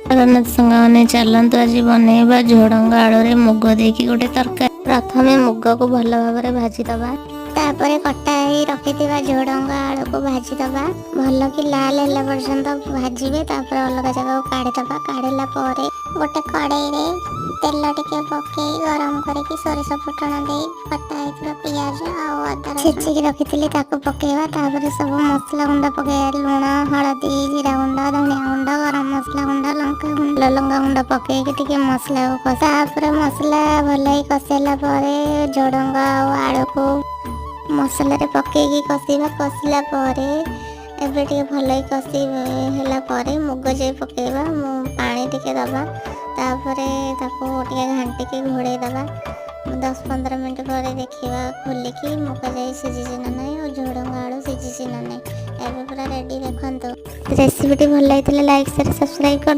ଜଗନ୍ନାଥ ସାଙ୍ଗମାନେ, ଚାଲନ୍ତୁ ଆଜି ବନେଇବା ଝୁଡ଼ଙ୍ଗ ଆଳୁରେ ମୁଗ ଦେଇକି ଗୋଟେ ତରକାରୀ। ପ୍ରଥମେ ମୁଗକୁ ଭଲ ଭାବରେ ଭାଜିଦବା। ତାପରେ କଟା ହେଇ ରଖିଥିବା ଝୁଡ଼ଙ୍ଗ ଆଳୁକୁ ଭାଜିଦବା। ଭଲ କି ଲାଲ ହେଲା ପର୍ଯ୍ୟନ୍ତ ଭାଜିବେ। ତାପରେ ଅଲଗା ଜାଗାକୁ କାଢ଼ିଦବା। କାଢ଼ିଲା ପରେ ଗୋଟେ କଡ଼େଇରେ ତେଲ ଟିକେ ପକେଇ ଗରମ କରିକି ସୋରିଷ ଫୁଟଣ ଦେଇ କଟା ହେଇଥିବା ପିଆଜ ଆଉ ଅଦା ଛେଚିକି ରଖିଥିଲି, ତାକୁ ପକେଇବା। ତାପରେ ସବୁ ମସଲା ଗୁଣ୍ଡ ପକେଇବା। ଲୁଣ, ହଳଦୀ, ଜିରା ଗୁଣ୍ଡ, ଧନିଆ ଗୁଣ୍ଡ, ଗରମ ମସଲା ଗୁଣ୍ଡ, ଲଙ୍କା ଗୁଣ୍ଡ, ଲଙ୍କା ଗୁଣ୍ଡ ପକେଇକି ଟିକେ ମସଲାକୁ କଷା। ତାପରେ ମସଲା ଭଲ ହେଇ କଷିଲା ପରେ ଝୁଡ଼ଙ୍ଗ ଆଉ ଆଳୁକୁ ମସଲାରେ ପକେଇକି କଷିବା। କଷିଲା ପରେ ଏବେ ଟିକେ ଭଲ ହେଇ କଷି ହେଲା ପରେ ମୁଗ ଯାଇ ପକେଇବା। ମୁଁ ପାଣି ଟିକେ ଦବା। ତାପରେ ତାକୁ ଟିକେ ଘାଣ୍ଟିକି ଘୋଡ଼େଇ ଦବା। 10-15 ମିନିଟ୍ ପରେ ଦେଖିବା ଖୋଲିକି ମୁଗ ଯାଇ ସିଝିଛି ନା ନାହିଁ ଆଉ ଝୁଡ଼ଙ୍ଗ ଆଳୁ ସିଝିଛି ନା ନାହିଁ। ଏବେ ପୁରା ରେଡ଼ି। ଦେଖନ୍ତୁ, ରେସିପିଟି ଭଲ ଲାଗିଥିଲେ ଲାଇକ୍, ସେୟାର, ସବସ୍କ୍ରାଇବ୍ କରି